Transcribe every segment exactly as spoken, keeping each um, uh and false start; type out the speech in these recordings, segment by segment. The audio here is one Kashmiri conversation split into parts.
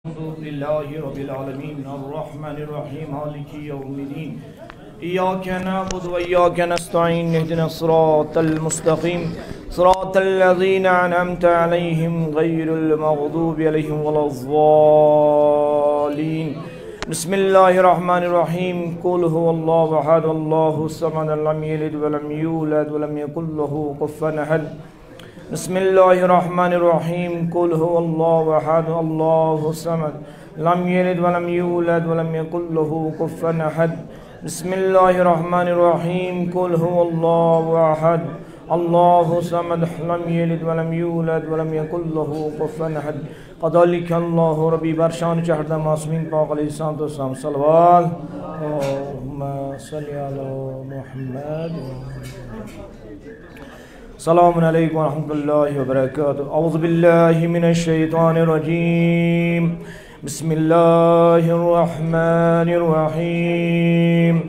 الحمد لله رب العالمين، الرحمن الرحيم، مالك يوم الدين. إياك نعبد وإياك نستعين، اهدنا الصراط المستقيم، صراط الذين أنعمت عليهم غير المغضوب عليهم ولا الضالين. بسم الله الرحمن الرحيم. قل هو الله أحد، الله الصمد، لم يلد ولم يولد ولم يكن له كفوا أحد. بسم الله الرحمن الرحيم. قل هو الله أحد، الله الصمد، لم يلد ولم يولد ولم يكن له كفوا أحد. بسم الله الرحمن الرحيم. قل هو الله أحد، الله الصمد، لم يلد ولم يولد ولم يكن له كفوا أحد. قد ذلك الله ربي. بر شان چہردہ معصومین پاک علیہ الصلوۃ والسلام صلوات. اللهم صل على محمد. السلام عليكم ورحمة الله وبركاته. أعوذ بالله من الشيطان الرجيم. بسم الله الرحمن الرحيم.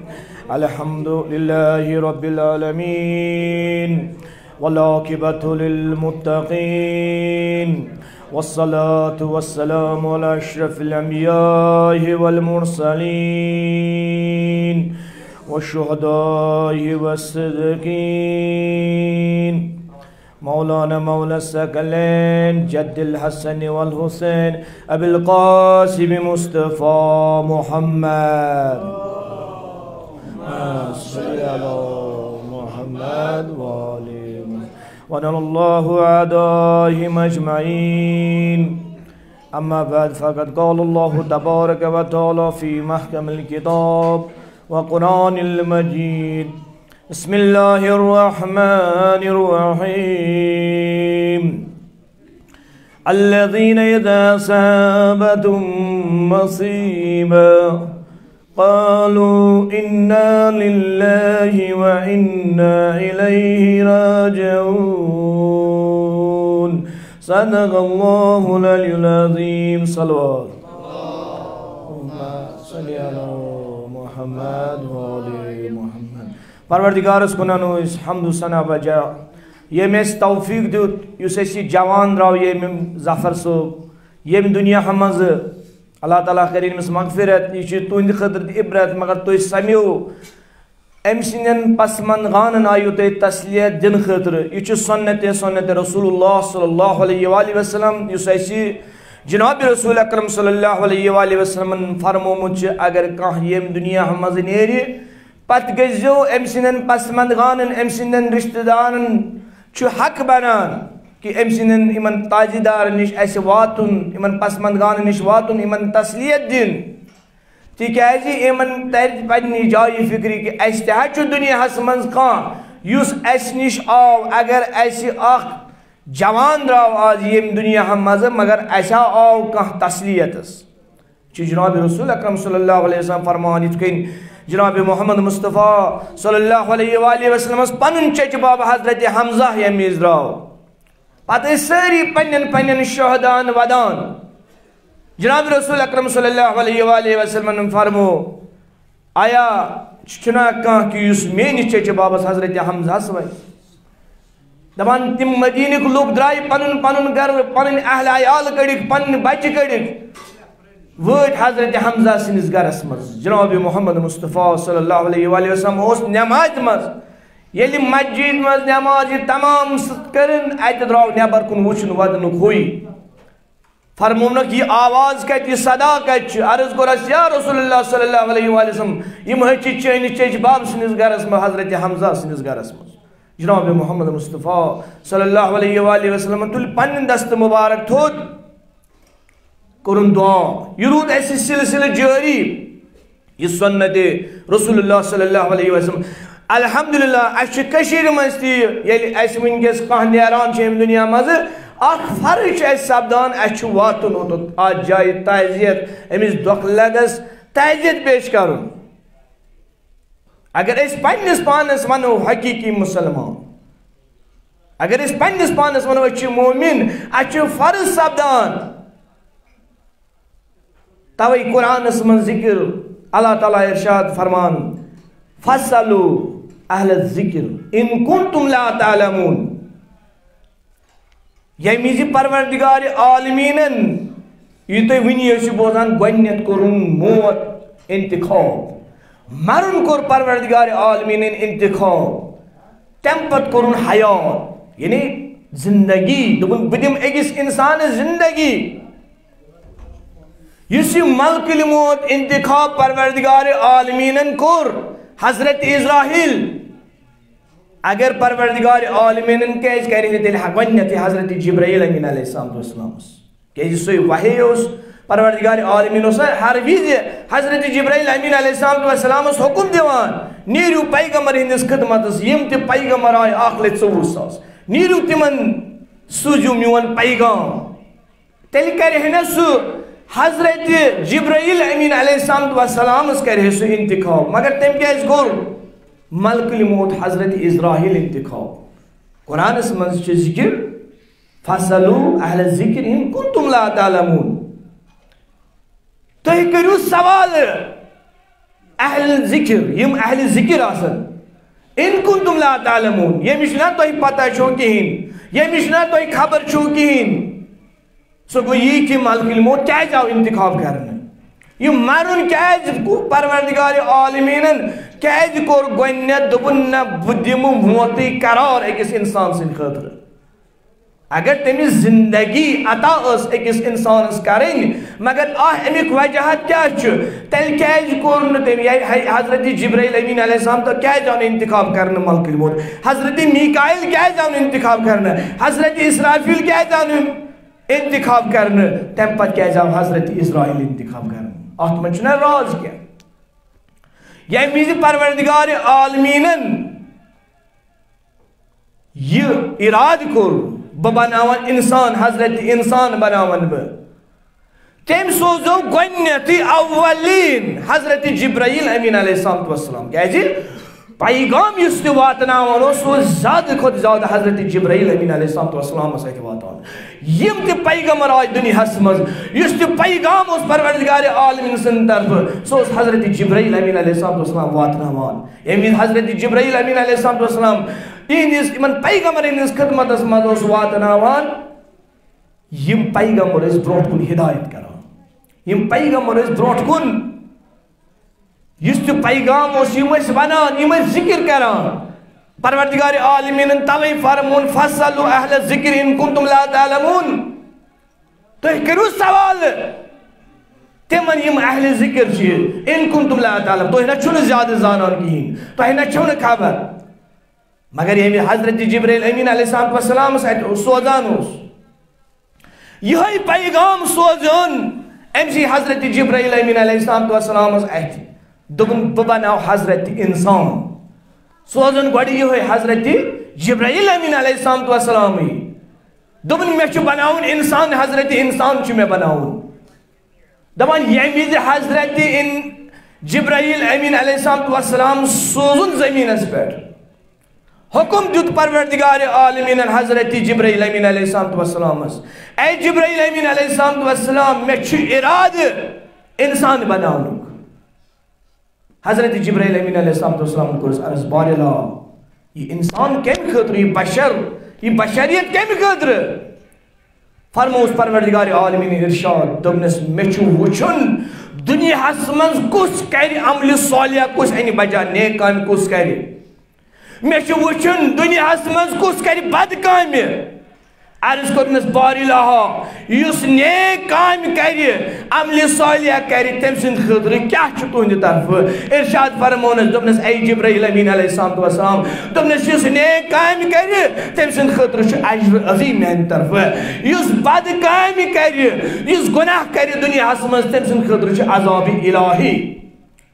الحمد لله رب العالمين، والعاقبة للمتقين، والصلاة والسلام على أشرف الأنبياء والمرسلين، والشهداء والصديقين، مولانا مولى الثقلين جد الحسن والحسين أبي القاسم مصطفى محمد. اللهم صل على محمد وآل محمد. ونال الله أعدائهم أجمعين. أما بعد، فقد قال الله تبارك وتعالى في محكم الكتاب وقرآن المجيد. بسم الله الرحمن الرحيم. الذين إذا أصابتهم مصيبة قالوا إنا لله وإنا إليه راجعون. صدق الله العلي العظيم. صلوات. اللهم صل على محمد وآل محمد. پروردگارس کُن انو أسۍ حمد و ثنا بجا، ییٚمۍ اَسہِ توفیق دیُت، یُس اَسہِ یہِ جوان درٛاو، ییٚمۍ ظفر صٲب، ییٚمۍ دُنیاہَس منٛز، اللہ تعالیٰ کَرِ أمِس مغفرت۔ یہِ چھُ تُہنٛدِ خٲطرٕ تہِ عبرت، مگر تُہۍ سَمیو أمۍ سٕنٛدٮ۪ن پسماندگانن آیو تۄہہِ تسلیت دِنہٕ خٲطرٕ۔ یہِ چھُ سنت، سنت رسول اللہ صلی اللہ علیہ وآلہ وسلم، یُس اَسہِ جناب رسول اکرم صلی اللہ علیہ وآلہ وسلمن فرمومُت چھُ، اگر کانٛہہ ییٚمہِ دُنیاہَس منٛز نیرِ، پتہٕ گٔژھۍزیو أمۍ سٕنٛدٮ۪ن پسماندگانن، أمۍ سٕنٛدٮ۪ن رشتہٕ دارن چھُ حق بنان کہِ أمۍ سٕنٛدٮ۪ن یِمن تعزیہ دارن نِش اَسہِ واتُن، یِمن پسماندگانن نِش واتُن، یِمن تسلیت دِنۍ۔ تِکیٛازِ یِمن ترِ پننہِ جایہِ فِکرِ کہِ اَسہِ تہِ حظ چھُ دُنیاہَس منٛز کانٛہہ یُس اَسہِ نِش آو، اگر اَسہِ اکھ جوان درٛاو آز ییٚمہِ دُنیاہَس منٛز، مگر اَسہِ ہا آو کانٛہہ تسلیتس۔ چھُ جناب رسول اکرم صلی اللہ علیہ وسلم فرمان، یِتھ کٔنۍ جناب محمد مصطفیٰ صلی اللہ علیہ وآلہ وسلمس پنُن چچہِ باب حضرت حمزہ ییٚمہِ وِزِ درٛاو، پتہٕ ٲسۍ سٲری پننٮ۪ن پننٮ۪ن شہداہن ودان۔ جناب رسول اکرم صلی اللہ علیہ وآلہ وسلمن فرمو، آیا چھُنہ کانٛہہ کہِ یُس میٲنِس چچہِ بابس حضرت حمزہس وَنہِ؟ دپان تِم مدیٖنٕکۍ لُکھ درٛاے پنُن پنُن گرٕ، پنٕنۍ اہل عیال کٔڑِکھ، پنٕنۍ بچہِ کٔڑِکھ، وٲتۍ حضرت حمزہ سٕنٛدِس گرس منٛز۔ جناب محمد مصطفیٰ صلی اللہ علیہ وآلہ وسلم اوس نمازِ منٛز۔ ییٚلہِ مسجد منٛز نماز یہِ تمام س-، کٔرٕن، اتہِ درٛاو نٮ۪بر کُن وٕچھُن ودنُک ہُے۔ فرمونکھ، یہِ آواز کتہِ، یہِ صدا کتہِ چھِ؟ عرض کوٚرس، یا رسول اللہ صلی اللہ علیہ وآلہ وسلم، یِم حظ چھِ چٲنِس چچہِ باب سٕنٛدِس گرس منٛز، حضرت حمزہ سٕنٛدِس گرس منٛز۔ جناب محمد مصطفیٰ صلی اللہ علیہ وآلہ وسلم تُلۍ پننہِ دستہٕ مبارک تھوٚد، کوٚرُن دعا۔ یہِ روٗد اَسہِ سلسلہٕ جٲری۔ یہِ سنت رسول اللہ صلی اللہ علیہ وسلم۔ الحمدللہ، اَسہِ چھِ کٔشیٖرِ منٛز تہِ، ییٚلہِ اَسہِ وٕنکیٚس کانٛہہ نیران چھُ اَمہِ دُنیا منٛزٕ، اَکھ فرض چھُ اَسہِ سپدان، اَسہِ چھُ واتُن اوٚتَتھ، اَتھ جایہِ تعزیت، أمِس دۄکھٕ لگس تعزیت پیش کرُن۔ اگر أسۍ پننِس پانس ونو حقیقی مسلمان، اگر أسۍ پننِس پانس ونو أسۍ چھِ مومن، اَسہِ چھُ فرض سپدان۔ توے قرآنس منٛز ذکر، اللہ تعالیٰ ارشاد فرمان، "فاسألوا اہل الذکر ان کنتم لا تعلمون"۔ ییٚمہِ وِزِ پروردگار عالمیٖنن یہِ تُہۍ وٕنی ٲسِو بوزان، گۄڈٕنٮ۪تھ کوٚرُن موت انتخاب، مرُن کوٚر پروردگار عالمیٖنن انتخاب، تَمہِ پتہٕ کوٚرُن حیات، یعنی زندگی۔ دوٚپُن، بہٕ دِمہٕ أکِس اِنسانَس زندگی۔ یُس یہِ ملکُل موت انتخاب پروردگار عالمیٖنن کوٚر، حضرت اسرافیل، اگر پروردگار عالمیٖنن کیازِ کرِ نہٕ تیٚلہِ گۄڈٕنیتھٕے حضرت جبرائیل امین علیہ السلام والسلامس؟ کیازِ سُے وحی اوس، پروردگار عالمیٖن اوس ہر وِزِ حضرت جبرائیل امین علیہ السلام والسلامس حکم دِوان، "نیٖرِو پیغمبر ہٕنٛدِس خدمتس۔" یِم تہِ پیغمبر آے اکھ لچھ ژوٚوُہ ساس، "نیٖرِو تِمن سوٗزِو میون پیغام۔" تیٚلہِ کرِ ہے نہ سُہ حضرت جبرائیل امین علیہ السلام والسلامس کرِ ہے سُہ انتخاب، مگر تٔمۍ کیازِ کوٚر ملکُل موت حضرت اسرافیل انتخاب؟ قرآنس منٛز چھُ ذکر، "فاسألوا اہل الذکر ان کنتم لا تعلمون۔" تُہۍ کٔرِو سوال اہل ذکر، یِم اہل ذکر آسن، "ان کنتم لا تعلمون"، ییٚمِس نہ تۄہہِ پتہ چھو کِہیٖنۍ، ییٚمِس نہ تۄہہِ خبر چھو کِہیٖنۍ۔ سُہ گوٚو یی کہِ ملکُل موت کیازِ آو انتخاب کرنہٕ؟ یہِ مرُن کیازِ گوٚو؟ پروردگار عالمیٖنن کیازِ کوٚر گۄڈٕنیتھ، دوٚپُن، "نہ، بہٕ دِمہٕ موتٕے قرار أکِس انسان سٕنٛدِ خٲطرٕ"؟ اگر تٔمِس زندگی عطا ٲس أکِس انسانس کرٕنۍ، مگر آ، امیُک وجہہ کیاہ چھُ؟ تیٚلہِ کیازِ کوٚر نہٕ تٔمۍ یہِ حضرت جبرائیل امین علیہ السلام تہٕ کیازِ آو نہٕ انتخاب کرنہٕ ملکُل موت؟ حضرت میکائیل کیازِ آو نہٕ انتخاب کرنہٕ؟ حضرت اسرافیل کیازِ آو نہٕ انتخاب کرنہٕ؟ تمہِ پتہٕ کیازِ آو حضرت اسرافیل انتخاب کرنہٕ؟ اتھ منٛز چھُنہ راز کینٛہہ؟ ییٚمہِ وِزِ پروردگار عالمیٖنن یہِ ارادٕ کوٚر، "بہٕ بناوان انسان، حضرت انسان بناوان بہٕ"، تٔمۍ سوزو گۄڈٕنیتھٕے اولین حضرت جبرائیل امین علیہ السلام والسلام۔ کیازِ؟ پیغام یُس تہِ واتناوان اوس، سُہ اوس زیادٕ کھۄتہٕ زیادٕ حضرت جبرائیل امین علیہ السلام والسلامس اَتھِ واتان۔ یِم تہِ پیغمبر آے دُنیاہس منٛز، یُس تہِ پیغام اوس پروردگار عالمین سٕنٛدِ طرفہٕ، سُہ اوس حضرت جبرائیل امین علیہ السلام والسلام واتناوان۔ ییٚمہِ وِزِ حضرت جبرائیل امین علیہ السلام والسلام یِہنٛدِس، یِمن پیغمبرن ہٕنٛدِس خدمتس منٛز اوس واتناوان، یِم پیغمبر ٲسۍ برونٛٹھ کُن ہدایت کران۔ یِم پیغمبر ٲسۍ برونٛٹھ کُن، یُس تہِ پیغام اوس، یِم ٲسۍ ونان، یِم ٲسۍ ذکر کران۔ پروردگار عالمیٖنن توے فرمون، "فاسألوا اہل الذکر ان کنتم لا تعلمون"۔ تُہۍ کٔرِو سوال تِمن، یِم اہل ذکر چھِ، "ان کنتم لا تعلمون"، تُہۍ نہ چھِو نہٕ زیادٕ زانان کِہیٖنۍ، تۄہہِ نہ چھِو نہٕ خبر۔ مگر ییٚمہِ حضرت جبرائیل امین علیہ السلام والسلامس اَتہِ اوس سوزان اوس، یِہوٚے پیغام سوزُن أمۍ سٕے حضرت جبرائیل امین علیہ السلام والسلامس اَتھِ۔ دوٚپُن، "بہٕ بناو حضرت انسان۔" سوزُن گۄڈٕ یِہوٚے حضرت جبرائیل امین علیہ السلام والسلامٕے۔ دوٚپُن، "مےٚ چھُ بناوُن انسان، حضرت انسان چھُ مےٚ بناوُن۔" دپان، ییٚمہِ وِزِ حضرت ان-، جبرائیل امین علیہ السلام والسلام سوزُن زمینس پٮ۪ٹھ، حکم دیُت پروردگار عالمینن حضرت جبرائیل امین علیہ السلام والسلامس، "اے جبرائیل امین علیہ السلام والسلام، مےٚ چھُ ارادٕ انسان بناونُک۔" حضرت جبرائیل امین علیہ السلام والسلام کوٚرُس عرض، "بارِ الہ، یہِ انسان کمہِ خٲطرٕ، یہِ بشر، یہِ بشریت کمہِ خٲطرٕ؟" فرمووُس پروردگار عالمین ارشاد، دوٚپنس، "مےٚ چھُ وُچھُن دُنیاہس منٛز کُس کرِ عملِ صالح، کُس انہِ بجا نیک کامہِ کُس کرِ۔ مےٚ چھُ وُچھُن دُنیاہس منٛز کُس کرِ بد کامہِ۔" عرض کوٚرنس، "بارِ الہ، یُس نیک کامہِ کرِ، عملِ صالح کرِ، تٔمۍ سٕنٛدِ خٲطرٕ کیٛاہ چھُ تُہنٛدِ طرفہٕ؟" ارشاد فرمونس، دوٚپنس، "اے جبرائیل امین علیہ السلام والسلام"، دوٚپنس، "یُس نیک کامہِ کرِ، تٔمۍ سٕنٛدِ خٲطرٕ چھُ اجر عظیم میانہِ طرفہٕ۔ یُس بد کامہِ کرِ، یُس گناہ کرِ دُنیاہس منٛز، تٔمۍ سٕنٛدِ خٲطرٕ چھُ عذاب الہی۔"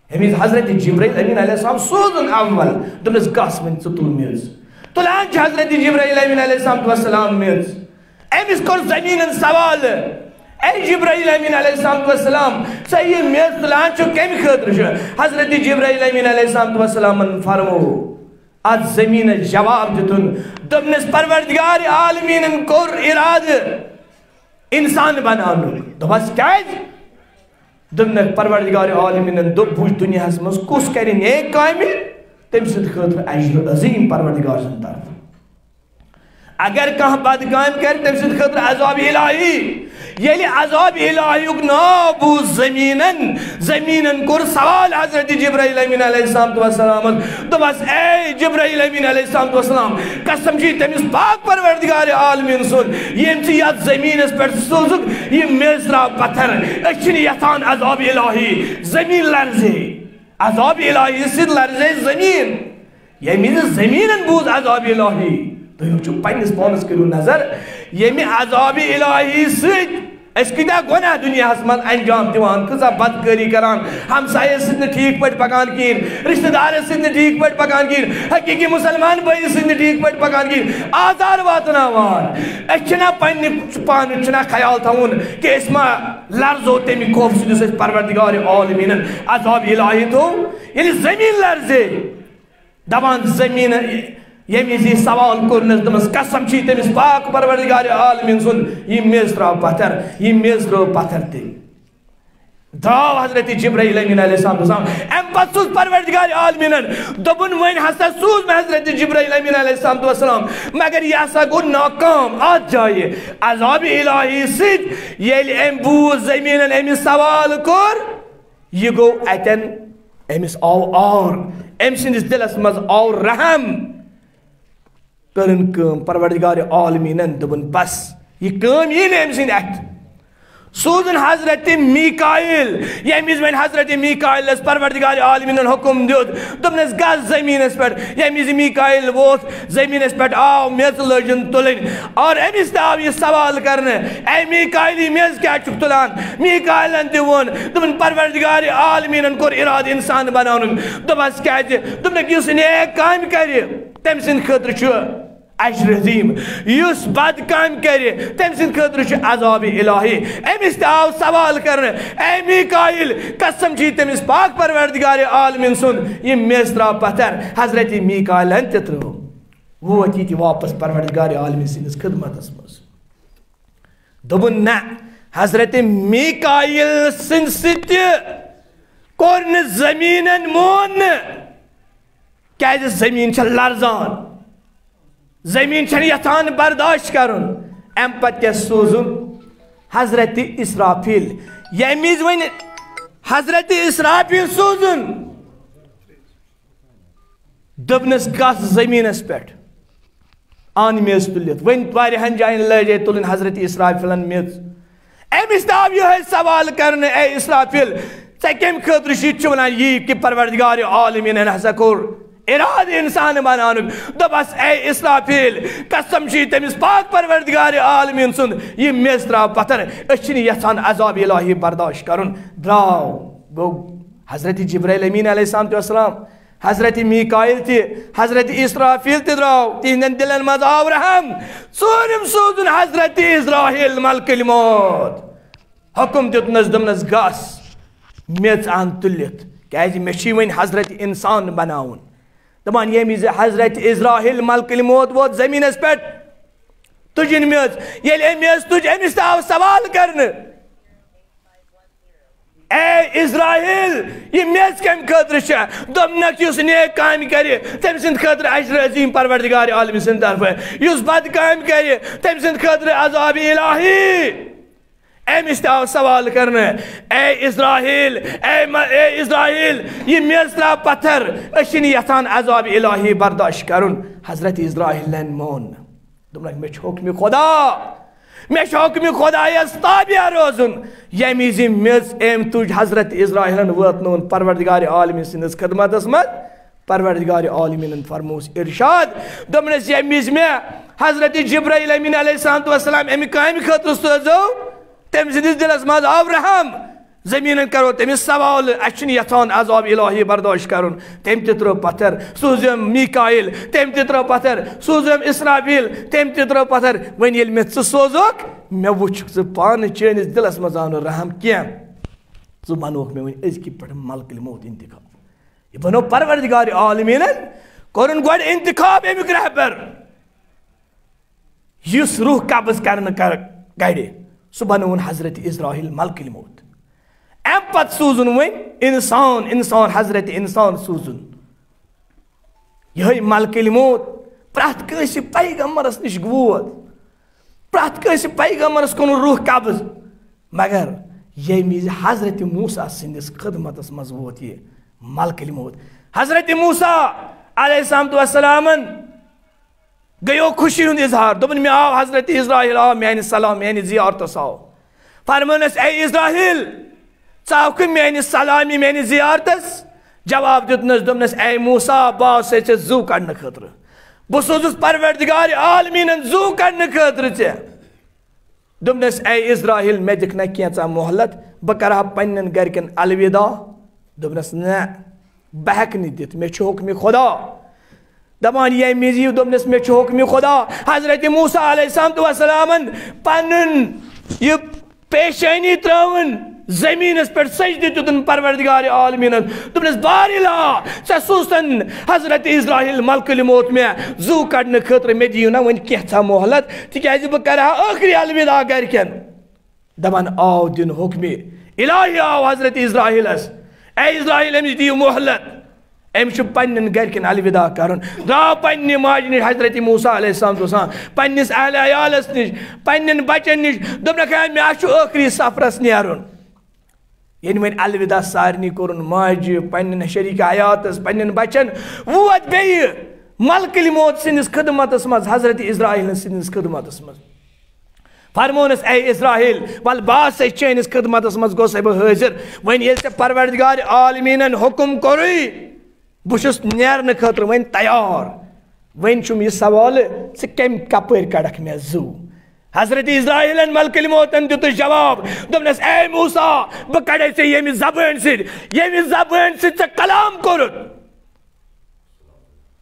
ییٚمہِ وِزِ حضرت جبرائیل امین علیہ السلام سوزُن اول، دوٚپنس، "گژھ وۄنۍ ژٕ تُل میٚژ۔" تُلان چھُ حضرت جبرائیل امین علیہ السلام والسلام میٚژ۔ أمِس کوٚر زمینن سوال، "اے جبرائیل امین علیہ السلام والسلام، ژےٚ یہِ میٚژ تُلان چھُ کمہِ خٲطرٕ چھُ؟" حضرت جبرائیل امین علیہ السلام والسلامن فرموو اتھ زمینس جواب دیُتُن، دوٚپنس، "پروردگار عالمینن کوٚر ارادٕ انسان بناونُک۔" دوٚپس، "کیازِ؟" دوٚپنکھ، "پروردگار عالمینن دوٚپ، وُچھ دُنیاہس منٛز کُس کرِ نیک کامہِ، تٔمۍ سٕنٛدِ خٲطرٕ اجر عظیم پروردگار سٕنٛدِ طرفہٕ۔" اگر کانٛہہ بد کامہِ کرِ، تٔمۍ سٕنٛدِ خٲطرٕ عذاب الٰہی۔ ییٚلہِ عذاب الٰہیُک ناو بوٗز زٔمیٖنن، زٔمیٖنن کوٚر سوال حضرت جبرائیل امین علیہ السلام والسلامس، دوٚپس، اے جبرائیل امین علیہ السلام والسلام، قسم چھُے تٔمِس پاک پروردگار عالمین سُنٛد، ییٚمۍ ژٕ یتھ زٔمیٖنس پٮ۪ٹھ سوٗزُکھ، یہِ میٚژ ترٛاو پتھر، أسۍ چھِنہٕ یژھان عذاب الٰہی، زٔمیٖن لرزے، عذاب الٰہی سۭتۍ لرزے زٔمیٖن۔ ییٚمہِ وِزِ زٔمیٖنن بوٗز عذاب الٰہی، تُہۍ وٕچھِو پننِس پانس، کٔرِو نظر، ییٚمہِ عذاب الٰہی سۭتۍ أسۍ کۭتیٛاہ گۄناہ دُنیاہس منٛز انجام دِوان، کۭژاہ بدکٲری کران، ہمسایس سۭتۍ نہٕ ٹھیٖک پٲٹھۍ پکان کِہیٖنۍ، رشتہٕ دارس سۭتۍ نہٕ ٹھیٖک پٲٹھۍ پکان کِہیٖنۍ، حقیٖقی مسلمان بٲیِس سۭتۍ نہٕ ٹھیٖک پٲٹھۍ پکان کِہیٖنۍ، آزار واتناوان۔ أسۍ چھِنہ پننہِ پانہٕ چھِنہ خیال تھاوُن کہِ أسۍ ما لرزو تمہِ خوفہٕ سۭتۍ یُس اَسہِ پروردگار عالمیٖنن عذاب الٰہی تھوٚو، ییٚلہِ زٔمیٖن لرزے۔ دپان زٔمیٖن، ییٚمہِ وِزِ یہِ سوال کوٚرنس، دوٚپمس، قسم چھُے تٔمِس پاک پروردگار عالمیٖن سُنٛد، یہِ میٚژ ترٛاو پتھر، یہِ میٚژ ترٛٲو پتھر تہِ۔ درٛاو حضرت جبرائیل امین علیہ السلام، امہِ پتہٕ سوٗز پروردگار عالمیٖنن، دوٚپُن، وۄنۍ ہسا سوٗز مےٚ حضرت جبرائیل امین علیہ السلام، مگر یہِ ہسا گوٚو ناکام اتھ جایہِ۔ عذاب الٰہی سۭتۍ ییٚلہِ أمۍ بوٗز زٔمیٖنن أمِس سوال کوٚر، یہِ گوٚو اتٮ۪ن، أمِس آو آر، أمۍ سٕنٛدِس دِلس منٛز آو رحم۔ کٔرٕن کٲم، پروردگار عالمیٖنن دوٚپُن، بس، یہِ کٲم یی نہٕ أمۍ سٕنٛدِ اَتھِ۔ سوٗزُن حضرت میٖکائیل۔ ییٚمہِ وِزِ وۄنۍ حضرت میٖکائیلس پروردگار عالمیٖنن حُکُم دیُت، دوٚپنس، گژھ زٔمیٖنس پٮ۪ٹھ۔ ییٚمہِ وِزِ میٖکائیل ووت، زٔمیٖنس پٮ۪ٹھ آو، میٚژ لٲجِن تُلٕنۍ۔ اور أمِس تہِ آو یہِ سوال کرنہٕ، اے میٖکائیل، یہِ میٚژ کیٛازِ چھُکھ تُلان؟ میٖکائیلن تہِ ووٚن، دوٚپُن، پروردگار عالمیٖنن کوٚر اِرادٕ اِنسان بناونُک۔ دوٚپمس، کیٛازِ؟ دوٚپنکھ، یُس نیک کامہِ کرِ، تٔمۍ سٕنٛدِ خٲطرٕ چھُ اجر عظیٖم۔ یُس بد کامہِ کرِ، تٔمۍ سٕنٛدِ خٲطرٕ چھُ عذاب الٰہی۔ أمِس تہِ آو سوال کرنہٕ، اے میٖکائیل، قسم چھُے تٔمِس پاک پروردگار عالمیٖن سُنٛد، یہِ میٚژ ترٛاو پتھر۔ حضرت میٖکائیلن تہِ ترٛٲو۔ ووت یہِ تہِ واپس پروردگار عالمیٖن سٕنٛدِس خدمتس منٛز۔ دوٚپُن، نہ، حضرت میٖکائیل سٕنٛدِ سۭتۍ تہِ کوٚر نہٕ زٔمیٖنن مون نہٕ، کیٛازِ زٔمیٖن چھےٚ لرزان، زٔمیٖن چھَنہٕ یژھان برداشت کرُن۔ اَمہِ پتہٕ کیٛاہ سوٗزُن؟ حضرت اسرافیل۔ ییٚمہِ وِزِ وۄنۍ حضرت اسرافیل سوٗزُن، دوٚپنس، گژھ زٔمیٖنس پٮ۪ٹھ، اَن میٚژ تُلِتھ۔ وۄنۍ واریاہن جاین لٲجے تُلٕنۍ حضرت اسرافیلن میٚژ۔ أمِس تہِ آو یِہوٚے سوال کرنہٕ، اے اسرافیل، ژےٚ کَمہِ خٲطرٕ چھُ یہِ تہِ چھُ وَنان یی کہِ پروردگار عالمیٖنن ہسا کوٚر اِرادٕ اِنسان بناونُک؟ دوٚپس، اے اسرافیل، قسم چھُ تٔمِس پاک پروردگار عالمیٖن سُنٛد، یہِ میٚژ ترٛاو پتھر، أسۍ چھِنہٕ یژھان عذاب الٰہی برداشت کرُن۔ درٛاو، گوٚو حضرت جبرائیل امین علیہ السلام تہِ السلام، حضرت میکائیل تہِ، حضرت اسرافیل تہِ درٛاو، تِہنٛدٮ۪ن دِلن منٛز آو رحم۔ ژوٗرِم سوٗزُن حضرت عزرائیل ملک الموت۔ حکم دیُتنس، دوٚپنس، گژھ، میٚژ اَن تُلِتھ، کیازِ مےٚ چھُے وۄنۍ حضرت انسان بناوُن۔ دپان، ییٚمہِ وِزِ حضرت عزرائیل ملک الموت ووت زٔمیٖنس پٮ۪ٹھ، تُجِن میٚژ۔ ییٚلہِ أمۍ میٚژ تُج، أمِس تہِ آو سوال کرنہٕ، اے عزرائیل، یہِ میٚژ کَمہِ خٲطرٕ چھےٚ؟ دوٚپنکھ، یُس نیک کامہِ کرِ، تٔمۍ سٕنٛدِ خٲطرٕ اجر عظیٖم پروردگار عالمہِ سٕنٛدِ طرفہٕ، یُس بد کامہِ کرِ، تٔمۍ سٕنٛدِ خٲطرٕ عذاب الٰہی۔ أمِس تہِ آو سوال کرنہٕ، اے عزرائیل، اے م-، اے عزرائیل، یہِ میٚژ ترٛاو پتھر، أسۍ چھِنہٕ یژھان عذاب الٰہی برداشت کرُن۔ حضرت عزرائیلن مون نہٕ۔ دوٚپنکھ، مےٚ چھُ حُکمِ خدا، مےٚ چھُ حُکمِ خدایس تابع روزُن۔ ییٚمہِ وِزِ میٚژ أمۍ تُج، حضرت عزرائیلن وٲتنووُن پروردگار عالمہِ سٕنٛدِس خدمتس منٛز۔ پروردگار عالمیٖنن فرمووُس ارشاد، دوٚپنس، ییٚمہِ وِزِ مےٚ حضرت جبرائیل امین علیہ الصلوۃ والسلام امہِ کامہِ خٲطرٕ سوزو، تٔمۍ سٕنٛدِس دِلس منٛز آو رحم۔ زٔمیٖنن کرو تٔمِس سوال، اسہِ چھُنہٕ یژھان عذاب الٰہی برداشت کرُن۔ تٔمۍ تہِ ترٲو پتھر، سوٗزُم میکائیل، تٔمۍ تہِ ترٲو پتھر، سوٗزُم اسرافیل، تٔمۍ تہِ ترٲو پتھر۔ وۄنۍ ییٚلہِ مےٚ ژٕ سوزُکھ، مےٚ وُچھُکھ ژٕ پانہٕ، چٲنِس دِلس منٛز آو نہٕ رحم کینٛہہ۔ ژٕ بنووُکھ مےٚ وۄنۍ أزکہِ پٮ۪ٹھ ملک الموت انتخاب۔ یہِ بنوو پروردگار عالمیٖنن، کوٚرُن گۄڈٕ انتخاب امیُک رہبر۔ یُس روح قبض کرنہٕ کر-، کرِ، سُہ بنووُن حضرت عزرائیل ملک الموت۔ امہِ پتہٕ سوٗزُن وۄنۍ انسان، انسان، حضرت انسان سوٗزُن۔ یِہوٚے ملک الموت، پرٛٮ۪تھ کٲنٛسہِ پیغمبرس نِش ووت، پرٛٮ۪تھ کٲنٛسہِ پیغمبرس کوٚرُن روح قبض، مگر ییٚمہِ وِزِ حضرت موسیٰ سٕنٛدِس خدمتس منٛز ووت یہِ ملکل موت۔ حضرت موسیٰ علیہ الصلوۃ والسلامن گٔیو خوشی ہُنٛد اظہار، دوٚپُن، "مےٚ آو حضرت عزرائیل، آو میانہِ سلام، میانہِ زیارتس آو۔" فرموونس، "اے عزرائیل، ژٕ آوکھٕ میانہِ سلامی، میانہِ زیارتس؟" جواب دیُتنس، دوٚپنس، "اے موسیٰ، بہٕ آوسے ژےٚ زُو کڑنہٕ خٲطرٕ، بہٕ سوزُس پروردگار عالمیٖنن زُو کڑنہٕ خٲطرٕ ژےٚ۔" دوٚپنس، "اے عزرائیل، مےٚ دِکھ نا کینٛژھا مۄہلت، بہٕ کرٕ ہا پننٮ۪ن گرِکٮ۪ن الوداع؟" دوٚپنس، "نہ، بہٕ ہٮ۪کہٕ نہٕ دِتھ، مےٚ چھُ حُکمِ خدا۔" دپان، ییٚمہِ وِزِ یہِ دوٚپنس، "مےٚ چھُ حُکمِ خدا"، حضرت موسیٰ علیہ الصلوۃ والسلامن پنُن یہِ پیشانی ترٲوٕن زمینس پٮ۪ٹھ، سجدٕ دیُتُن پروردگار عالمیٖنس، دوٚپنس، "بار الہ، ژےٚ سوٗزتن حضرت عزرائیل ملکل موت مےٚ زُو کڑنہٕ خٲطرٕ، مےٚ دِیِو نا وۄنۍ کینٛژھا مۄہلت، تِکیازِ بہٕ کرٕ ہا ٲخری الوداع گرِکٮ۪ن۔" دپان، آو دِنہٕ حُکمِ الٰہی آو حضرت عزرائیلس، "اے عزرائیل، أمِس دِیِو مۄہلت، أمِس چھُ پننٮ۪ن گرِکٮ۪ن الوداع کرُن۔" درٛاو پننہِ ماجہِ نِش حضرت موسیٰ علیہ السلام، پننِس اہلِ عیالس نِش، پننٮ۪ن بچن نِش، دوٚپنکھ، "ہے، مےٚ ہا چھُ ٲخری سفرس نیرُن۔" ییٚلہِ وۄنۍ الوداع سارنٕے کوٚرُن، ماجہِ، پننٮ۪ن شریٖک حیاتس، پننٮ۪ن بچن، ووت بیٚیہِ ملکل موت سٕنٛدِس خدمتس منٛز، حضرت عزرائیل سٕنٛدِس خدمتس منٛز۔ فرمونس، "اے عزرائیل، ول بہٕ آسے چٲنِس خدمتس منٛز، گوٚسے بہٕ حٲضِر۔ وۄنۍ ییٚلہِ ژےٚ پروردگار عالمیٖنن حُکم کوٚرُے، بہٕ چھُس نیرنہٕ خٲطرٕ وۄنۍ تیار۔ وۄنۍ چھُم یہِ سوال، ژٕ کمہِ کپٲرۍ کڑکھ مےٚ زُو؟" حضرت عزرائیلن ملکل موتن دیُتُس جواب، دوٚپنس، "اے موسیٰ، بہٕ کڑے ژےٚ ییٚمہِ زبٲنۍ سۭتۍ، ییٚمہِ زبٲنۍ سۭتۍ ژےٚ کلام کوٚرُتھ۔"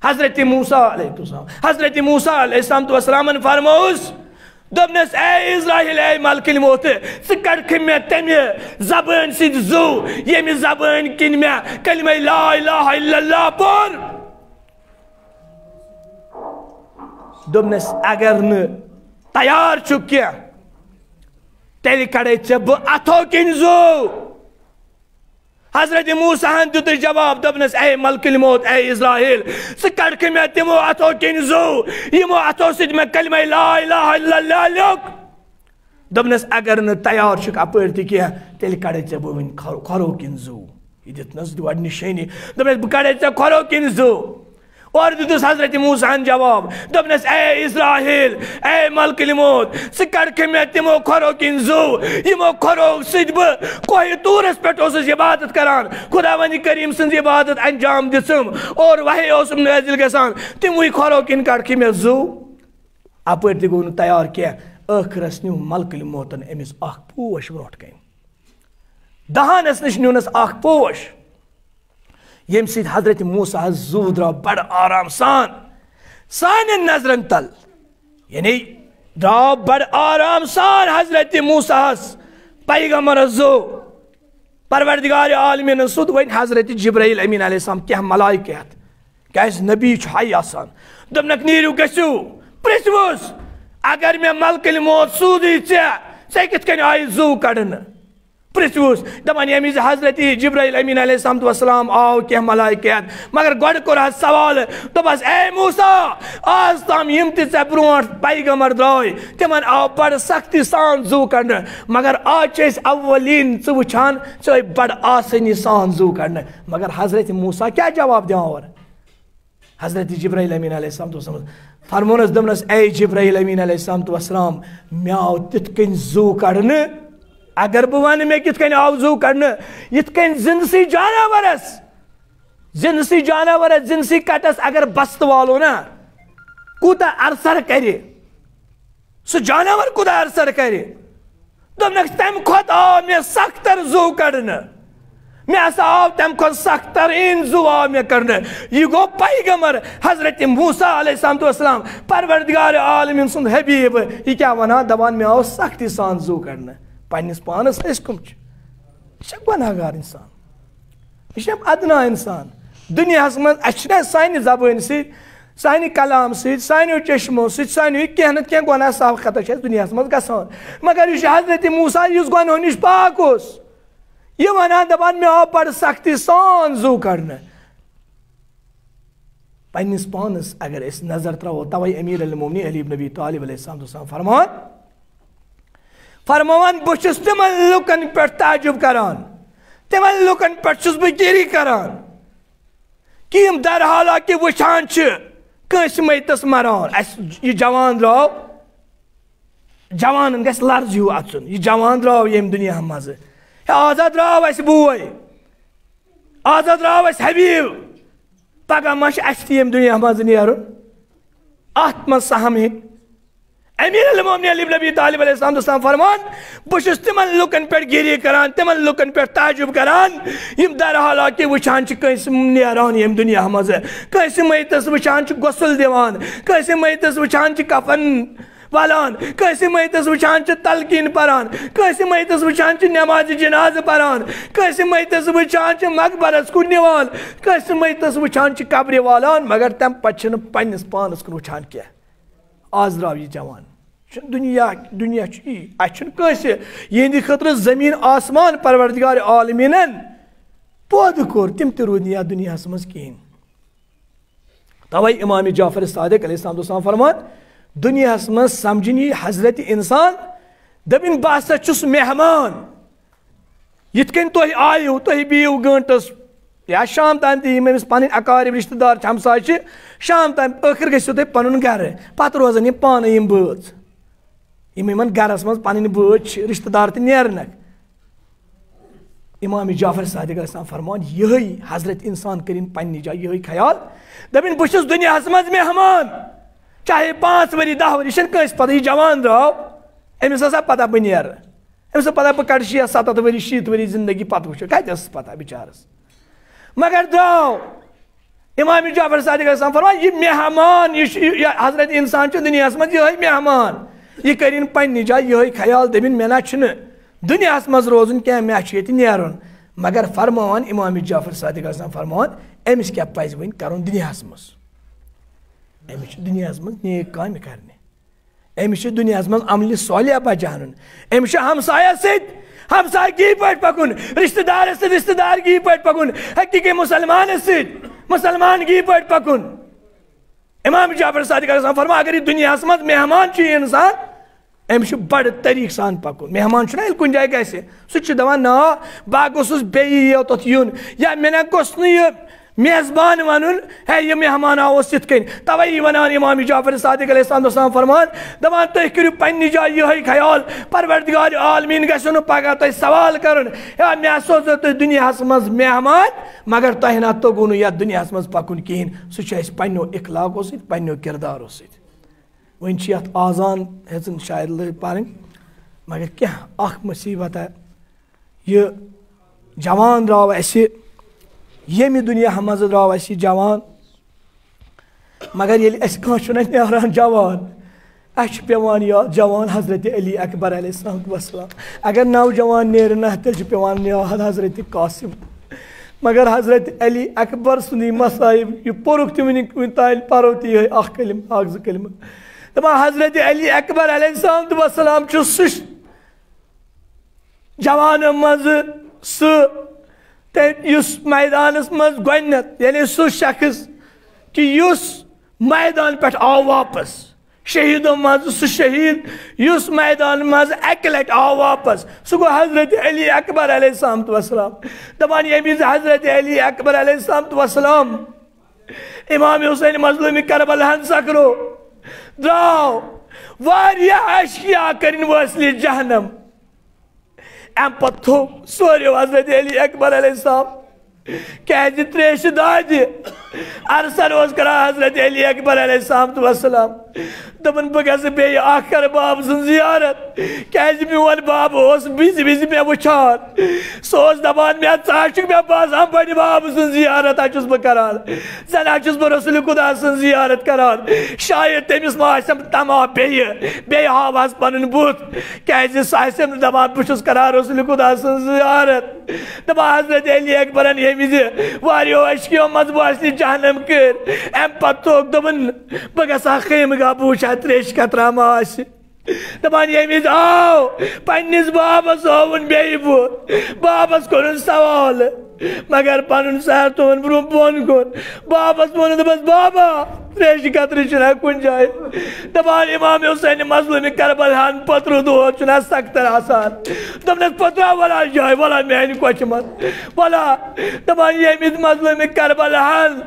حضرت موسیٰ علیہ السلام، حضرت موسیٰ علیہ السلام تو السلامن فرمووُس، دوٚپنس، "اے عزرائیل، اے ملکل موت، ژٕ کڑکھ مےٚ تمہِ زبٲنۍ سۭتۍ زُو، ییٚمہِ زبٲنۍ کِنۍ مےٚ کلمہ لا الہ الا اللہ پوٚر۔" دوٚپنس، "اگر نہٕ تیار چھُکھ کینٛہہ، تیٚلہِ کڑے ژےٚ بہٕ اتھو کِنۍ زُو۔" حضرت موسیٰ ہن دیُتُس جواب، دوٚپنس، "اے ملکل موت، اے عزرائیل، ژٕ کڑکھ مےٚ تِمو اتھو کِنۍ زُو، یِمو اتھو سۭتۍ مےٚ کلمہ لا الہ الا اللہ لیوٚکھ۔" دوٚپنس، "اگر نہٕ تیار چھُکھ اپٲرۍ تہِ کینٛہہ، تیٚلہِ کڑے ژےٚ بہٕ وٕنۍ کھۄ-، کھۄرو کِنۍ زُو۔" یہِ دیُتنس گۄڈٕ نِشٲنی، دوٚپنس، "بہٕ کڑے ژےٚ کھۄرو کِنۍ زُو۔" اورٕ دیُتُس حضرت موسیٰ ہن جواب، دوٚپنس، "اے عزرائیل، اے ملکل موت، ژٕ کڑکھ مےٚ تِمو کھۄرو کِنۍ زُو، یِمو کھۄرو سۭتۍ بہٕ کوہِ طورس پٮ۪ٹھ اوسُس عبادت کران، خداوند کریم سٕنٛز عبادت انجام دِژٕم اور وحی اوسُم نٲزِل گژھان، تِموٕے کھۄرو کِنۍ کڑکھ مےٚ زُو۔" اپٲرۍ تہِ گوٚو نہٕ تیار کینٛہہ، ٲخرس نیوٗ ملکل موتن أمِس اکھ پوش برونٛٹھ کنہِ۔ دہانس نِش نیونس اکھ پوش، ییٚمہِ سۭتۍ حضرت موسیٰ ہس زُو درٛاو بڑٕ آرام سان سانٮ۪ن نظرن تل۔ یعنی درٛاو بڑٕ آرام سان حضرت موسیٰ ہس پیغمبرس زُو۔ پروردگار عالمینن سُد وۄنۍ حضرت جبرائیل امین علیہ السلام کینٛہہ ملائکہ ہٮ۪تھ، کیازِ نبی چھُ ہاے آسان۔ دوٚپنکھ، "نیٖرِو، گٔژھِو، پرٛژھوُس، اگر مےٚ ملکل موت سوٗزٕے ژےٚ، ژےٚ کِتھ کٔنۍ آیہِ زُو کڑنہٕ؟" پرٛژھوُس، دپان، ییٚمہِ وِزِ حضرت جبرائیل امین علیہ السلام آو کینٛہہ ملائکہ ہٮ۪تھ، مگر گۄڈٕ کوٚر حظ سوال، دوٚپس، "اے موسیٰ، آز تام یِم تہِ ژےٚ برونٛٹھ پیغمبر درٛاے، تِمن آو بڑٕ سختی سان زُو کڑنہٕ، مگر آز چھِ أسۍ اولین ژٕ وٕچھان، ژٕ آے بڑٕ آسٲنی سان زُو کڑنہٕ۔" مگر حضرت موسیٰ کیٛاہ جواب دِوان اورٕ؟ حضرت جبرائیل امین علیہ السلام دوٚپمس، فرمونس، دوٚپنس، "اے جبرائیل امین علیہ السلام تو السلام، مےٚ آو تِتھ کٔنۍ زُو کڑنہٕ، اگر بہٕ ونہٕ مےٚ کِتھ کٔنۍ آو زُو کڑنہٕ، یِتھ کٔنۍ زِندٕ سٕے جاناورس، زِندٕ سٕے جاناورس، زِندٕ سٕے کٹس اگر بستہٕ والو نا، کوٗتاہ عرصہ کرِ؟" سُہ جانور کوٗتاہ عرصہ کرِ؟ دوٚپنکھ، تَمہِ کھۄتہٕ آو مےٚ سختر زُو کڑنہٕ۔ مےٚ ہسا آو تَمہِ کھۄتہٕ سختر اِن زُو آو مےٚ کڑنہٕ۔ یہِ گوٚو پیغمبر حضرت موسیٰ علیہ السلام تو السلام، پروردگار عالمین سُنٛد حبیب۔ یہِ کیٛاہ وَنان؟ دَپان، مےٚ آو سختی سان زُو کڑنہٕ۔ پننِس پانس أسۍ کٕم چھِ؟ یہِ چھا گۄناہ گار انسان؟ یہِ چھا ادنا انسان؟ دُنیاہس منٛز اسہِ چھِنہ سانہِ زبٲنۍ سۭتۍ، سانہِ کلام سۭتۍ، سانیو چشمو سۭتۍ، سانیو کینٛہہ نتہٕ کینٛہہ گۄناہ ساو خطا چھِ اسہِ دُنیاہس منٛز گژھان۔ مگر یُس یہِ حضرت موسیٰ یُس گۄنہو نِش پاک اوس، یہِ ونان دپان، مےٚ آو بڑٕ سختی سان زُو کڑنہٕ۔ پننِس پانس اگر أسۍ نظر تراوو، توے امیر المومنین علی ابن ابی طالب علیہ السلام دوستان فرمان، فرماوان، بہٕ چھُس تِمن لُکن پٮ۪ٹھ تعجب کران، تِمن لُکن پٮ۪ٹھ چھُس بہٕ گِری کران، کہِ یِم در حالانکہِ وٕچھان چھِ کٲنٛسہِ میتس مران۔ اسہِ یہِ جوان درٛاو، جوانن گژھِ لرزِ ہیوٗ اژُن، یہِ جوان درٛاو ییٚمہِ دُنیا منٛزٕ۔ ہے، آز ہا درٛاو اسہِ بوے، آز ہا درٛاو اسہِ حبیب، پگاہ ما چھُ اسہِ تہِ ییٚمہِ دُنیا منٛزٕ نیرُن؟ اتھ منٛز سہم ہیٚکہِ۔ امیر المومنین علی ابن ابی طالب علیہ السلام دوستان فرمان، بہٕ چھُس تِمن لُکن پٮ۪ٹھ گِری کران، تِمن لُکن پٮ۪ٹھ تعجب کران، یِم در حالانکہِ وٕچھان چھِ کٲنٛسہِ نیران ییٚمہِ دُنیا منٛزٕ، کٲنٛسہِ میتس وٕچھان چھِ غسل دِوان، کٲنٛسہِ میتس وٕچھان چھِ کفن والان، کٲنٛسہِ میتس وٕچھان چھِ تلقین پران، کٲنٛسہِ میتس وٕچھان چھِ نماز جنازٕ پران، کٲنٛسہِ میتس وٕچھان چھِ مقبرس کُن نِوان، کٲنٛسہِ میتس وٕچھان چھِ قبرِ والان، مگر تمہِ پتہٕ چھِنہٕ پننِس پانس کُن وٕچھان کینٛہہ۔ آز درٛاو یہِ جوان۔ چھُنہٕ دُنیا، دُنیا چھُ یی۔ اَسہِ چھُنہٕ کٲنٛسہِ یِہِنٛدِ خٲطرٕ زٔمیٖن آسمان پروردگار عالمیٖنَن پٲدٕ کوٚر، تِم تہِ روٗدۍ نہٕ یَتھ دُنیاہَس منٛز کِہیٖنۍ۔ تَوَے اِمام جعفر صادق علیہ السلام اوس آسان فرمان، دُنیاہَس منٛز سَمجھِنۍ یی حضرت اِنسان، دٔپِنۍ، "بہٕ ہسا چھُس مہمان۔" یِتھ کٔنۍ تُہۍ آیِو، تُہۍ بِہِو گٲنٛٹَس یا شام تام تہِ یِم أمِس پَنٕنۍ اقارب رِشتہٕ دار چھِ، ہمساے چھِ، شام تام ٲخٕر گٔژھِو تُہۍ پَنُن گَرٕ، پَتہٕ روزَن یِم پانَے یِم بٲژ، یِم یِمَن گَرَس منٛز پَنٕنۍ بٲژ چھِ، رِشتہٕ دار تہِ نیرنَکھ۔ اِمام جعفر صادق علیہ السلام فرمان، یِہوٚے حضرت اِنسان کٔرِن پنٛنہِ جایہِ یِہوٚے خیال، دَپِن، "بہٕ چھُس دُنیاہَس منٛز مہمان، چاہے پانٛژھ ؤری، دَہ ؤری، یہِ چھَنہٕ کٲنٛسہِ پَتہ، یہِ جوان درٛاو، أمِس ٲسا پَتہ بہٕ نیرٕ؟" أمِس ٲس پَتہ بہٕ کَڑٕ شیٹھ ستَتھ ؤری، شیٖتھ ؤری زِندگی، پَتہٕ وٕچھو، کَتہِ ٲسٕس پَتہ بِچارَس؟ مگر درٛاو۔ اِمام جعفر صادق علیہ السلام فرمان، یہِ مہمان، یہِ چھُ، یہِ، یہِ حضرت اِنسان چھُ دُنیاہَس منٛز یِہوٚے مہمان۔ یہِ کٔرِن پنٛنہِ جایہِ یِہوٚے خیال، دٔپِن، مےٚ نہ چھُنہٕ دُنیاہَس منٛز روزُن کینٛہہ، مےٚ چھُ ییٚتہِ نیرُن۔ مگر فرماوان اِمام جعفر صادق علیہ السلام فرماوان، أمِس کیٛاہ پَزِ وۄنۍ کَرُن دُنیاہَس منٛز؟ أمِس چھِ دُنیاہَس منٛز نیک کامہِ کَرنہِ۔ أمِس چھِ دُنیاہَس منٛز عملہِ صالحہ بچاونُن۔ أمِس چھُ ہمسایَس سۭتۍ ہمسایگی پٲٹھۍ پَکُن، رِشتہٕ دارَس سۭتۍ رِشتہٕ دارگی پٲٹھۍ پَکُن، حقیٖقی مُسلمانَس سۭتۍ مُسلمانگی پٲٹھۍ پَکُن۔ اِمام جعفر صادق علیہ السلام فرمان، اگر یہِ دُنیاہَس منٛز مہمان چھُ یہِ اِنسان، أمِس چھُ بَڑٕ طریٖقہٕ سان پَکُن۔ مہمان چھُنہ ییٚلہِ کُنہِ جایہِ گژھِ، سُہ تہِ چھُ دَپان، "نا، بہٕ ہا گوٚژھُس بیٚیہِ یوٚتَتھ یُن، یا مےٚ نہ گوٚژھ نہٕ یہِ میزبان وَنُن، ہے، یہِ مہمان آو اوس یِتھ کٔنۍ۔" تَوَے یہِ وَنان اِمام جعفر صادق علیہ السلام دوستان فرمان، دَپان، "تُہۍ کٔرِو پنٛنہِ جایہِ یِہوٚے خیال، پروردگار عالمیٖن گژھیو نہٕ پگاہ تۄہہِ سوال کَرُن، ہے، مےٚ سوزو تُہۍ دُنیاہَس منٛز مہمان، مگر تۄہہِ نہ توٚگوُ نہٕ یَتھ دُنیاہَس منٛز پَکُن کِہیٖنۍ، سُہ چھُ اَسہِ پنٛنیو اخلاقو سۭتۍ، پنٛنیو کِردارو سۭتۍ۔" وۄنۍ چھِ یَتھ آزان ہیٚژٕن شاید لٔگۍ پَرٕنۍ، مگر کینٛہہ اَکھ مُصیٖبت یہِ جوان درٛاو اَسہِ، ییٚمہِ دُنیا منٛزٕ درٛاو اَسہِ یہِ جوان، مگر ییٚلہِ اَسہِ کانٛہہ چھُنہٕ نیران جوان، اَسہِ چھُ پٮ۪وان یاد جوان حضرت علی اکبر علیہ الصلوۃ والسلام۔ اگر نوجوان نیرِ نہ، تیٚلہِ چھُ پٮ۪وان یاد حضرت قاسم۔ مگر حضرت علی اکبر سُنٛدٕے مصائب، یہِ پوٚرُکھ تہِ وٕنہِ، وٕنہِ تانۍ پَرو تہِ یِہوٚے اَکھ کلمہٕ، اَکھ زٕ کلمہٕ۔ دَپان حضرت علی اکبر علیہ الصلوۃ والسلام چھُ سُہ جوانو منٛزٕ سُہ، تٔمۍ یُس میدانَس منٛز گۄڈٕنٮ۪تھ، یعنی سُہ شخص کہِ یُس میدان پٮ۪ٹھ آو واپس، شہیٖدو منٛزٕ سُہ شہیٖد یُس میدان منٛز اَکہِ لَٹہِ آو واپس، سُہ گوٚو حضرت علی اکبر علیہ الصلوۃ والسلام۔ دَپان ییٚمہِ وِزِ حضرت علی اکبر علیہ الصلوۃ والسلام امام حسین مظلوم کربلا ہن سکرو درٛاو، واریاہ اشقیا کٔرِن وٲصلِ جہنم۔ اَمہِ پتہٕ تھوٚو سوریو حضرت علی اکبر علیہ السلام، کیازِ تریشہِ دادِ عرض اوس کران حضرت علی اکبر علیہ السلام۔ دوٚپُن، "بہٕ گژھٕ بیٚیہِ اکھ کرٕ باب سٕنٛز زیارت، کیازِ میون باب اوس وِزِ وِزِ مےٚ وٕچھان۔ سُہ اوس دپان، مےٚ ژٕ ہا چھُکھ مےٚ باسان بٔڑِ باب سٕنٛز زیارت ہا چھُس بہٕ کران، زن ہا چھُس بہٕ رسول خدا سٕنٛز زیارت کران۔ شاید تٔمِس ما آسٮ۪م طمع بیٚیہِ، بیٚیہِ ہاوہس پنُن بُتھ، کیازِ سُہ آسٮ۪م نہٕ دپان بہٕ چھُس کران رسول خدا سٕنٛز زیارت۔" دپان حضرت علی اکبرن ییٚمہِ وِزِ واریاہو عشقیو منٛز بوسنہِ جہنم کٔر، امہِ پتہٕ توٚگ دوٚپُن، بہٕ گژھٕ ہا خیمہٕ گاہ، بہٕ وٕچھِ ہا تریشہِ قطرہ ما آسہِ۔ دپان ییٚمہِ وِزِ آو پننِس بابس، ہووُن بیٚیہِ بُتھ، بابس کوٚرُن سوال، مگر پنُن سر تھوٚوُن برٛونٛہہ بۄن کُن۔ بابس ووٚن، دوٚپمس، بابا، تریشہِ قطرٕ چھُنہ کُنہِ جایہِ؟ دپان امام حسین مظلوم کربلا ہن پٔترٕ دود چھُنہ سختر آسان؟ دوٚپنس، پٔترا ولا جاے، ولا میانہِ کۄچھہِ منٛز، ولا۔ دپان ییٚمہِ وِزِ مظلوم کربلا ہن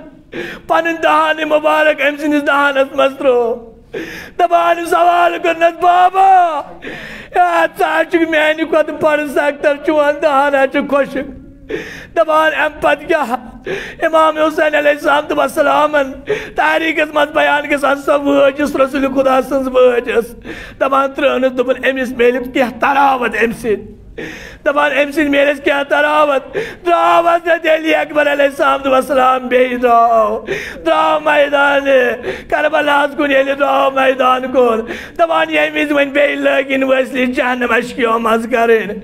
پنٕنۍ دہان مبارک أمۍ سٕنٛدِس دہانس منٛز ترٛوو۔ دپان سوال کوٚرنس، بابا، ہے، ژٕ ہا چھُکھ میانہِ کھۄتہٕ بڑٕ سختر، چون دہان ہا چھُ خۄشک۔ دپان امہِ پتہٕ کیٛاہ؟ امام حسین علیہ السلام تہٕ وسلامن تاریخس منٛز بیان گژھان، سۄ وٲج یُس رسول خدا سٕنٛز وٲج ٲس۔ دپان ترٲونس، دوٚپُن أمِس میلہِ کینٛہہ تراوت امہِ سۭتۍ۔ دپان أمۍ سٕنٛدۍ میلٮ۪س کینٛہہ تراوت۔ درٛاو حضرت علی اکبر علیہ السلام تہٕ وسلام بیٚیہِ درٛاو۔ درٛاو میدان کربلاہس کُن، ییٚلہِ درٛاو میدان کُن، دپان ییٚمہِ وِزِ وۄنۍ بیٚیہِ لٲگِن وٲسۍ جہنم اشکیو منٛز کرٕنۍ۔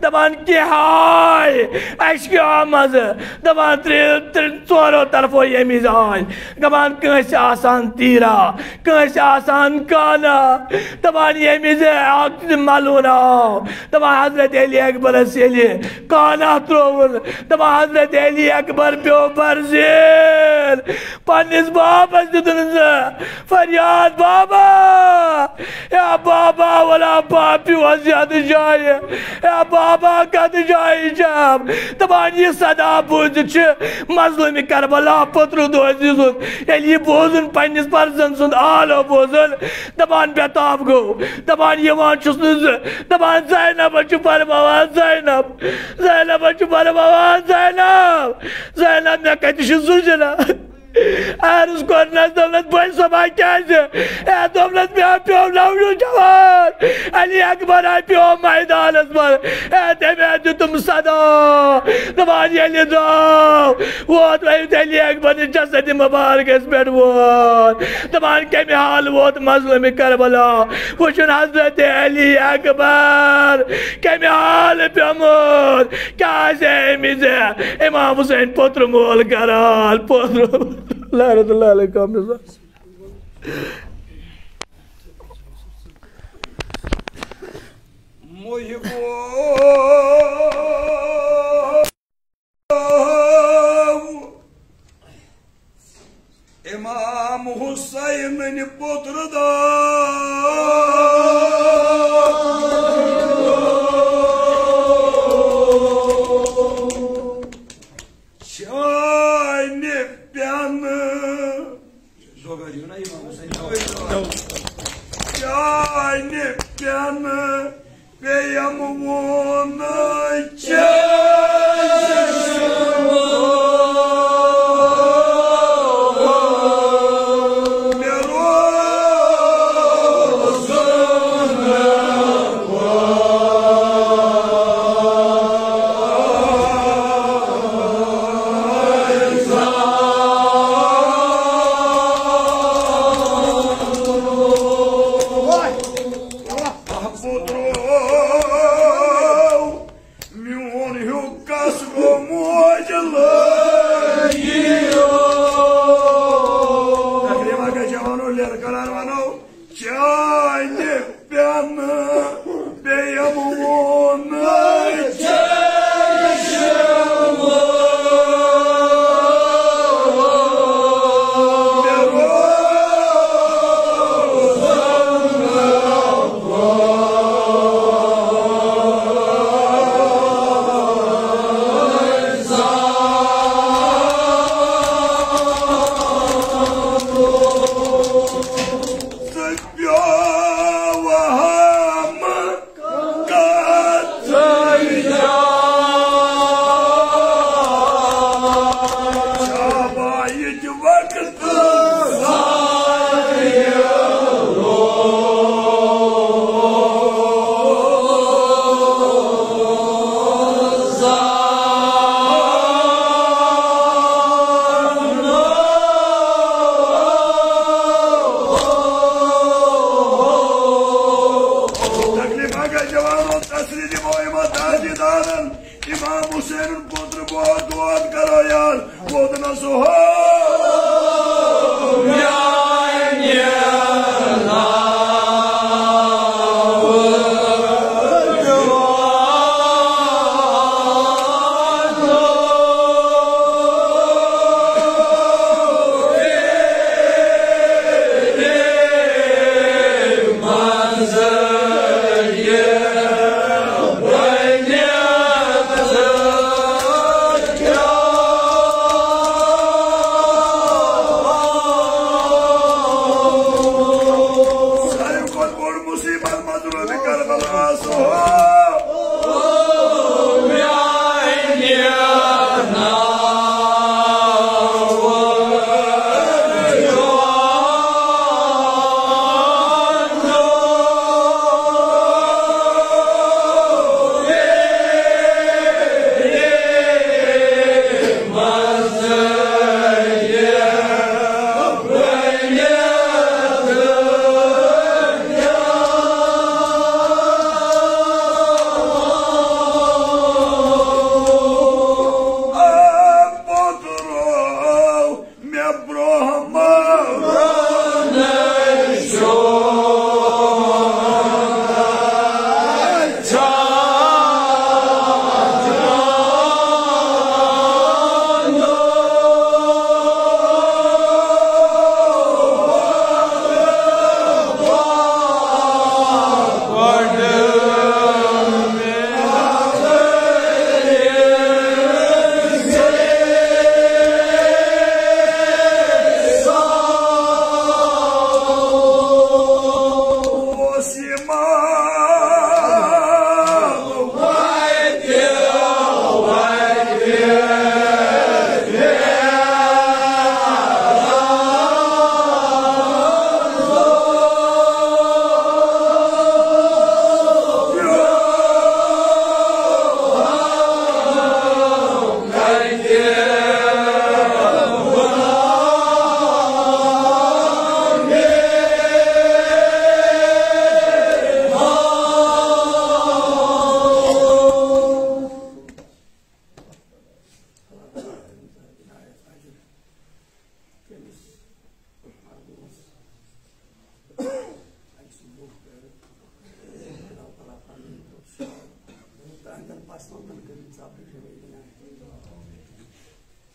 دپان کیٛاہ آے اشکیو منٛز؟ دپان ترٛےٚ، ترٛےٚ، ژورو طرفو ییٚمہِ وِزِ آے۔ دپان کٲنٛسہِ آسان تیٖرا، کٲنٛسہِ آسان کانا۔ دپان ییٚمہِ وِزِ اکھ ملوٗن آو، دپان حضرت علی اکبرس ییٚلہِ کانا ترٛووُن، دپان حضرت علی اکبر پیوٚو برزیر۔ پننِس بابس دیُتُن زٕ فریاد، بابا، یا بابا، ولا پاپی وضعیت جایہِ، یا بابا، کتھ جایہِ چھم؟ دپان یہِ صدا بوٗزِتھ چھِ مظلوم کربلا پٔترٕ دۄہس یُس ییٚلہِ یہِ بوزُن، پننِس فرزند سُنٛد آلو بوزُن، دپان بے تاب گوٚو، دپان یِوان چھُس نہٕ زٕ، دپان زینب چھُ فرماوان، زینب، زینب چھُ فرماوان، زینب، زینب، مےٚ کتہِ چھُ زُو زِنا؟ عرض کوٚرنس، دوٚپنس، بٔے صٲبا، کیٛازِ؟ اے، دوٚپنس، مےٚ پیوٚو نوجوان علی اکبر ہا پیوٚو میدانس منٛز۔ اے، تٔمۍ ہا دیُتُم صدا۔ دپان ییٚلہِ درٛاو، ووت وۄنۍ علی اکبر نِس جسدِ مبارکس پٮ۪ٹھ ووت۔ دپان کمہِ حال ووت مظلوم کربلا؟ وٕچھُن حضرت علی اکبر کمہِ حال پیوٚمُت۔ کیٛاہ آسہِ ہے أمِس امام حسین پوٚتُر مول کران؟ پوٚتُر، لعنت اللہ علیہ قوم نظام۔ محبو امام حسین پوٚتُر دار۔ چانہِ پیانہٕ، چانہِ پیانہٕ پیٚیم ووٚن چشمہٕ۔ مےٚ روزُن محبوب رو میون ہیوٗ کس گوٚو موج لٲگِتھ۔ تقریباً گژھِ وَنو لِرکَلَن وَنو، چانہِ پیٚنہٕ پیٚیَم ووٚن۔ تکلیف اگر جوانو تسلی دِمو یِمن تاجدارن۔ امام حسین پوتر بہت دعا کرو یار، ووت نہ سُہ ہو۔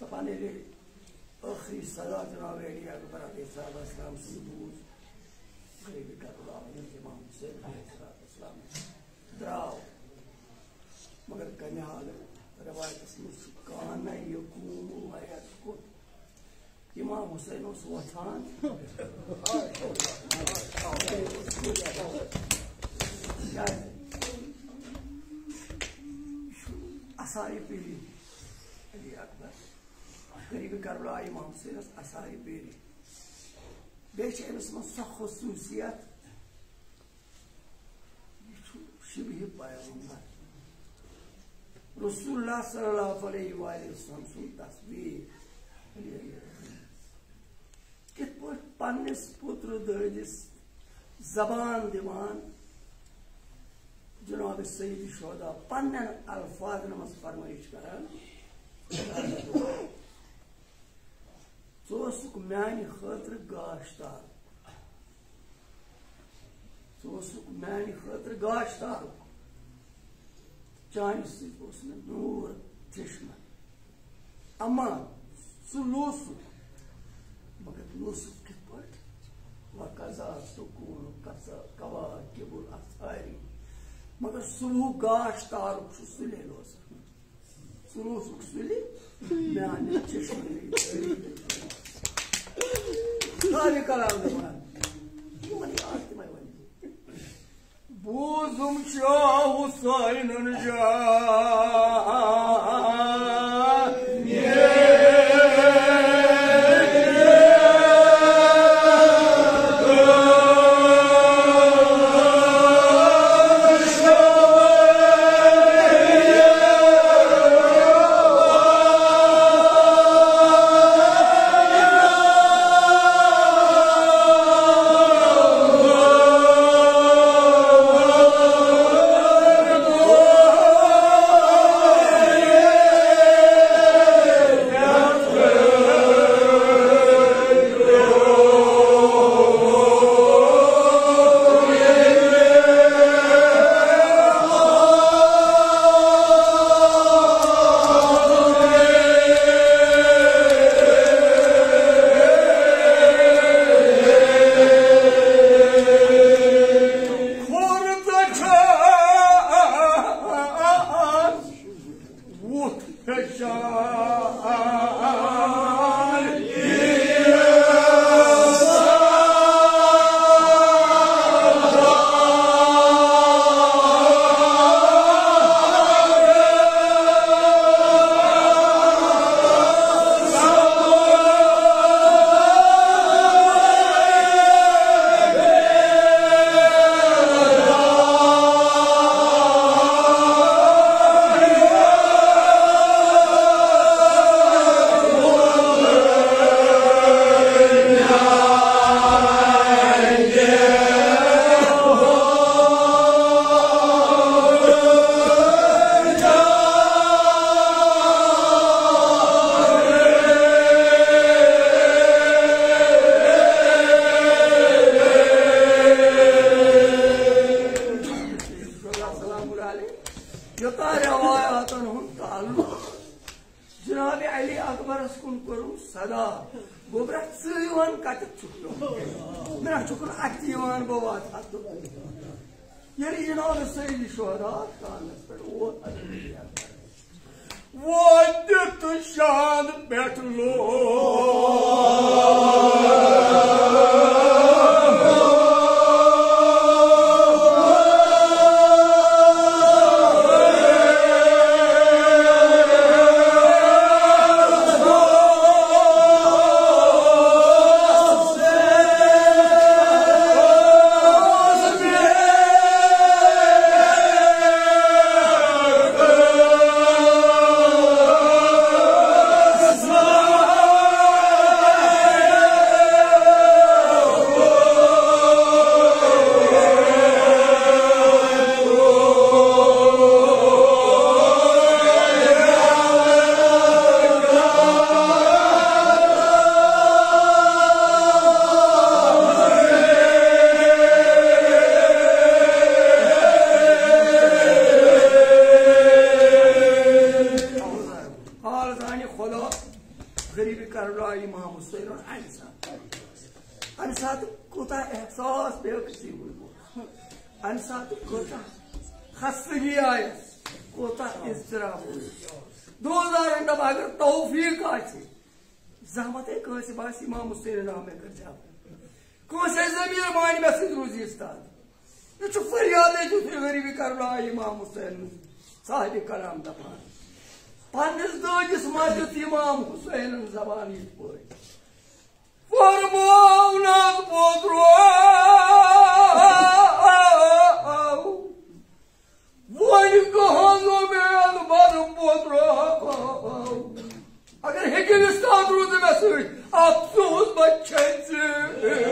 دپان ییٚلہِ ٲخری صدا جناب علی اکبر علیہ الصلوۃ والسلام سٕنٛز بوٗز، غریٖبی کربلا ییٚلہِ امام حسین علیہ الصلوۃ والسلام درٛاو، مگر کمہِ حالہٕ؟ روایتس منٛز چھُ کانہ یقوم ویسکت، امام حسین اوس وۄتھان۔ کیٛازِ؟ یہِ چھُ اثارِ پیری علی اکبر، غریٖبی کربلا امام حسینس اثارِ پیری۔ بیٚیہِ چھِ أمِس منٛز سۄ خصوٗصیت، یہِ چھُ شبیہ پیغمبر، رسول اللہ صلی اللہ علیہ وآلہ وسلم سُنٛد تصویر۔ کِتھ پٲٹھۍ پننِس پُترٕ دٲدِس زبان دِوان، جناب سید شہدا پننٮ۪ن الفاظن منٛز فرمٲیش کران، ژٕ اوسُکھ میانہِ خٲطرٕ گاش تارُک۔ ژٕ اوسُکھ میانہِ خٲطرٕ گاش تارُک۔ چانہِ سۭتۍ اوس مےٚ نوٗر چشمہ۔ اما ژٕ لوسُکھ۔ مگر لوسُکھ کِتھ پٲٹھۍ؟ وقضا سکون قضا کواکب الاثاری۔ مگر سُہ ہیوٗ گاش تارُک چھُ سُلے لوسان۔ ژٕ روزُکھ سُلہِ میانہِ چشمہٕ۔ سارے کلام دپان، یِمن یاد تِمے ونہِ۔ بوٗزُم شاہ حسینُن جان۔ کھوٚر ژٕ چھَکھ وُتھ ہیٚچھان۔ یوٚتام روایاتن ہُنٛد تعلق جناب علی اکبرس کُن کوٚرُن صدا۔ گوٚبرا، ژٕ یِوان کتٮ۪تھ چھُکھ؟ مےٚ چھُکھ نہٕ اتہِ یِوان، بہٕ واتہٕ ہا توٚت۔ ییٚلہِ جناب سید شہدا کانس پٮ۪ٹھ ووت، ووت تہٕ شان پٮ۪ٹھ لوگ۔ حال زانہِ خدا غریٖبِ کربلا امام حسین امہِ ساتہٕ۔ امہِ ساتہٕ کوٗتاہ احساس بے کسی ہُنٛد اوس۔ امہِ ساتہٕ کوٗتاہ خستگی آیس، کوٗتاہ اضطراب اوس۔ دوزارن دپان اگر توفیق آسہِ، زحمت ہے کٲنٛسہِ باسہِ امام حسین ناو مےٚ کٔر جب۔ کٲنٛسہِ ہے ضمیٖر مانہِ مےٚ سۭتۍ روٗزِ استاد۔ یہِ چھُ فریادے دیُت یہِ غریٖبِ کربلا امام حسین صاحبِ کرام دپان۔ پننِس دٲدِس ما دیُت امام حسینن زبان یِتھ پٲٹھۍ؟ فرموونس پوٚترو، وۄنۍ کہن میل بر پوٚترو۔ اگر ہیٚکِو استاد روٗزِ مےٚ سۭتۍ، افسوس بچہِ ژےٚ۔